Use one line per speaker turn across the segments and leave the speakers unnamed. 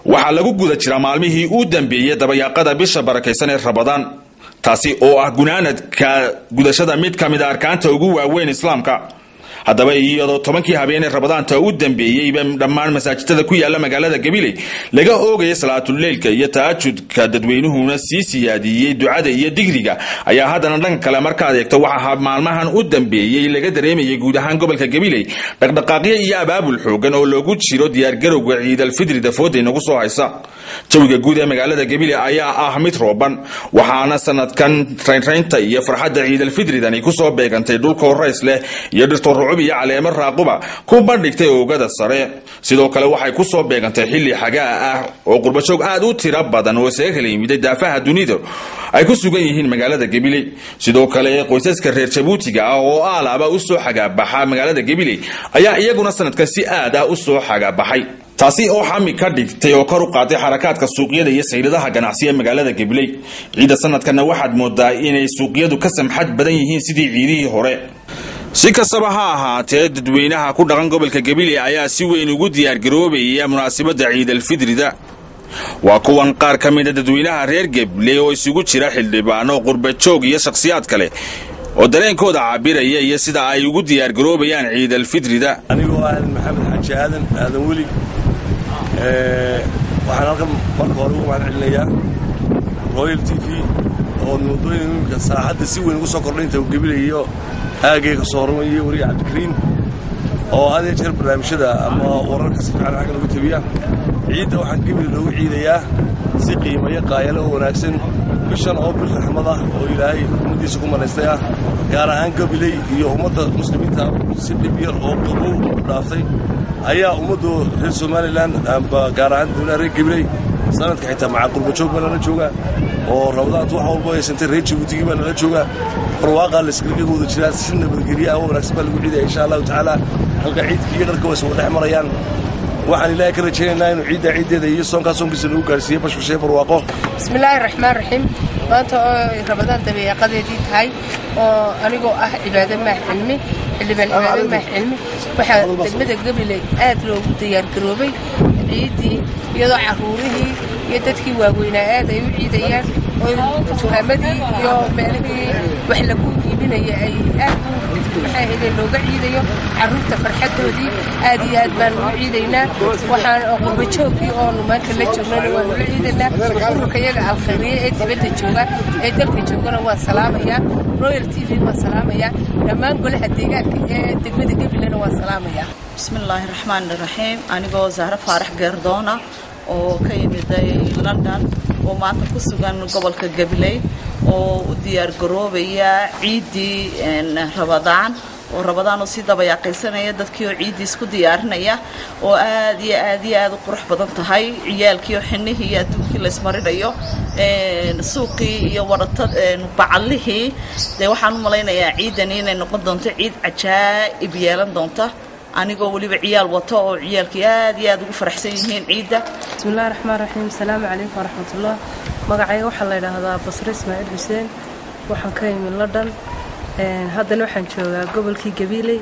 Waxaa lagu guda jiraa maalmihii u dambeeyey dabayaaqada bisha barakaysan ee Rabadaan, taasi oo ah gunaanadka gudashada mid ka mid a arkaanta ugu waaweyn Islaamka. Haddaba, iyadoo 10kii habeenee Rabadaanta u dambeeyeyba dhammaan masaajidada ku yaala magaalada Gabiley laga oogaya salaatuleylka iyo tahajudka, dadweynuhuna sii siyaadiyey ducada iyo digriga, ayaa haddana dhanka kale markaad eegto waxaa maalmahan u dambeeyey laga dareemayay guud ahaan gobolka Gabiley dhaqdhaqaaqyo iyo abaabul xoogan oo loogu jiro diyaargarowga Ciidalfidri dafooda inagu soo haysa. Jawiga guud ee magaalada Gabiley ayaa ah mid rooban, waxaana sanadkan raynraynta iyo farxadda Ciidalfidridani kusoo beegantay dhulkoo rays leh iyo dhirto rucub iyo caleemo raaquba ku bandhigtay oogada sare. Sidoo kale waxay kusoo beegantay xilli xagaa ah oo qurbajoog aad u tiro badan oo isaga kala yimiday daafaha dunida ay ku sugan yihiin magaalada Gabiley. Sidoo kale qoysaska reer Jabuutiga ah oo aalaaba usoo xagaabaxa magaalada Gabiley ayaa iyaguna sanadkan si aad ah usoo xagaabaxay, taasi oo xami ka dhigtay oo kor u qaaday xarakaadka suuqyada iyo sayladaha ganacsi ee magaalada Gabiley. Ciidda sanadkanna waxaad moodaa inay suuqyadu ka samxad badan yihiin sidii ciidihii hore. Si kastaba ha ahaatee, dadweynaha ku dhaqan gobolka Gabiley ayaa si weyn ugu diyaargaroobaya munaasabadda Ciidalfidrida. Waa kuwan qaar ka mida dadweynaha reer Gabiley oo isugu jira xildhibaano, qurbajoog iyo shakhsiyaad kale oo dareenkooda cabiraya iyo sida ay ugu diyaargaroobayaan Ciidalfidrida.
Anigoo ah Maxamed Xaaji Aadan Aadan Weli, waxaan halkan marka hore ugu mahad celinayaa Royal TV oo muddooyin imika saaxadda si weyn ugu soo kordhay inta Gabiley iyo aagay ka soo hormayay, wariga Cabdikariin oo had iyo jeer barnaamijyada ama wararka si fiican xaggan ugu tabiya. Ciidda waxaan Gabiley loogu ciidayaa si qiimayo qaayalo oo wanaagsan, bishan oo bil raxmad ah oo Ilaahay ummaddiisa ku manaystay ah, gaar ahaan Gabiley iyo ummadda muslimiinta si dhib yar oo qabow u dhaaftay ayaa ummaddu reer Somalilan amba gaar ahaan dowlaha reer Gabiley. Sanadka xitaa maca qurbajoog baa nala jooga oo Ramadaantu wax walba haysantay, reer Jabuutigii baa nala jooga, barwaaqaa layskaga wada jiraa, si nabadgelye ah oo wanaagsan baa lagu ciidaya insha Allahu tacaala. Halka ciidkii iyo dharka waa is wada dhex marayaan. Waxaan Ilaahay ka rajaynaynaa inuu ciiddaa ciiddeeda iyo soonkaa soonkiisa lagu gaarsiiye bashbashee barwaaqo.
Bismillaahi raxmaan raxiim. Maanta oo Rabadaan dabeeqadeedii tahay, oo anigoo ah Cibaado Maax Cilmi, xildhibaan Cibaado Maax Cilmi, waxaa degmada Gabiley aad loogu diyaargaroobay ciiddii, iyadoo caruurihii iyo dadkii waaweynaa aad ay u ciidayaan oo dukaamadii iyo meelihii wax lagu iibinaya ay aad maxay ahaydeen looga ciidayo. Caruurta farxadoodii aad iyo aad baan ugu ciidaynaa. Waxaan qurbajoogii oonu maanta la joognana waan ula ciidaynaa. Ururka iyaga Alkhayriye ee dibadda jooga ee dalka joogana waan salaamayaa, Royal TV waan salaamayaa, dhammaan golaha deegaanka ee degmada Gabilena waan salaamayaa.
Bismillaahi raxmaani raxiim. Anigoo Zahre Faarax Geerdoona oo ka yimiday London oo maanta ku sugan gobolka Gabiley oo u diyaar garoobaya ciiddii Rabadaan, oo Rabadaan oo sii dabayaaqaysanaya, dadkii oo ciiddii isku diyaarinaya oo aad iyo aad iyo aad u qurux badan tahay, ciyaalkii oo xinihii iyo adduunkii laysmarinayo, suuqii iyo warata bacallihii. Dee waxaan u malaynayaa ciiddani inay noqon doonto ciid cajaa'ib yeelan doonta, anigoo weliba ciyaal wato oo ciyaalkii aad iyo aad ugu faraxsan yihiin ciidda.
Bismillahi raxmaan raxiim. Asalaamu calaykum waraxmatullah. Magacayga waxaa la yidhaahdaa Basre Ismaaciil Xuseen. Waxaan ka imi London, haddana waxaan joogaa gobolkii Gabiiley.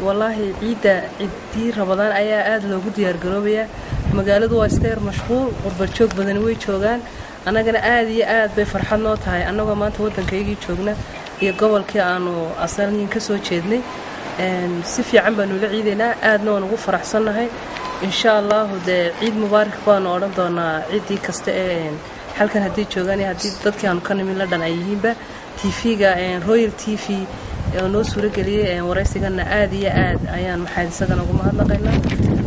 Wallaahi ciidda, ciiddii Rabadaan ayaa aada loogu diyaargaroobayaa. Magaaladu waa iska yar mashquul, qurbajoog badani way joogaan. Annagana aada iyo aad bay farxad noo tahay annagoo maanta waddankaygii joogna iyo gobolkii aanu asalniin ka soo jeednay. Si fiican baanu la ciidaynaa, aadna waan ugu faraxsannahay. Insha Allahu dee ciid mubaarak baanu odhan doonaa ciddii kasta ee halkan haddii joogaan iyo haddii dadkii aanu ka nimin London ay yihiinba. TV-ga Royal TV oo noo suurageliyey waraysigana aad iyo aad ayaan maxayd isagana ugu mahadnaqaynaa.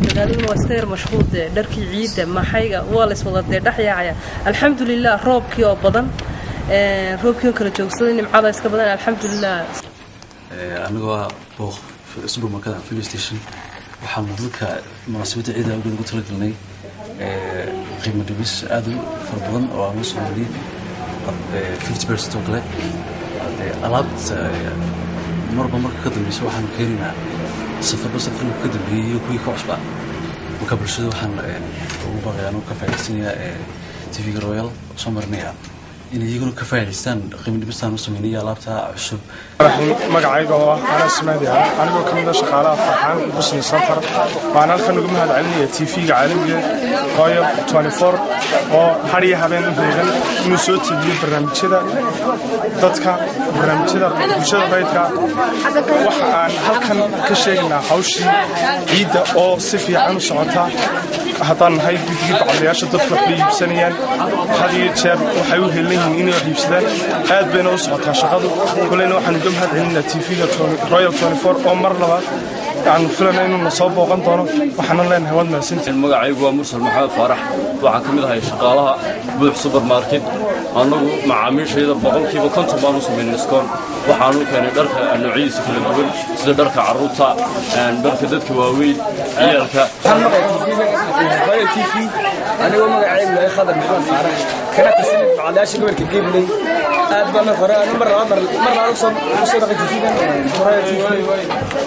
Magaaladuna waa iska yar mashquul, dee dharkii ciidda maxayga waa lays wada dee dhex yaacaya. Alxamdulilah, roobkii oo badan, roobkii oo kala joogsaday, nimcada iska badan, alxamdulilah.
Anigoo ah Booq supermarket and filling station, waxaanu dadka munaasabadda ciida awgeed ugu talagalnay qiimo dhimis aada u fara badan oo aan u sameynay 50% oo kale. Dee alaabta marba marka ka dambeysa waxaanu keenaynaa safarba safarka ka dambeeyey iyo kuwii ka cusbaa. Marka bulshada waxaan ugu baaqaya, anuu ka faa'iidaysanayaa TV-ga Royal soo marinaya, Inay iyaguna ka faa'iidaystaan qiimo dhimistaan u sameynay alaabta cusub.
Magacayga oo ah Anas Mahdi, anigoo ka mid ah shaqaalaha Farxaan Business Center, waan halkan uga mahad celinaya TV-ga caalamiga Royal 24 oo har iyo habeen u heegan inuu soo tebiyo barnaamijyada dadka, barnaamijyada bulshada rayidka. Waxa aan halkan ka sheegaynaa hawshii ciidda oo si fiican u socota. Haddaan nahay guddigii bacdayaasha, dadku wax bay iibsanayaan, had iyo jeer waxay u heelan yihiin inay wax iibsadaan. Aad bayna u socotaa shaqadu. Koleyna waxaan uga mahad celinaa TV-ga Royal 24 oo mar labaad aan filana inuu na soo booqan doono. Waxaana leenahay waad mahadsantihiin.
Magacaygu waa Mursal Maxamed Faarax, waxaan ka mid ahay shaqaalaha Buux Supermarket. Annagu macaamiishayda 50% baan u samaynay discount. Waxaanu keenay dharka noocyadiisa kala duwan, sida dharka carruurta, dharka dadka waaweyn, ciyaalka.
Waxaan maqlay TV-ga Royal TV. Anigoo magacaygu yahay Khadar Maxamed Faarax, kana tirsan bacdayaasha gobolka Gabiley, aad baan marka hore mar labaad mar labaad usoo dhaqay TV-gan Royal TV.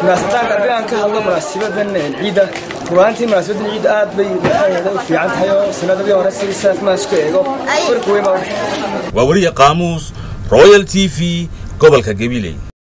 Munaasabadaan haddii aan ka hadlo, munaasabadan ciidda, runaantii munaasabadan ciidda aad bay maxay u fiican tahay oo sanadadii hore sidii sanadka maan isku eego farqi weyn baa.
Waa weriye Qaamuus, Royal TV, gobolka Gabiley.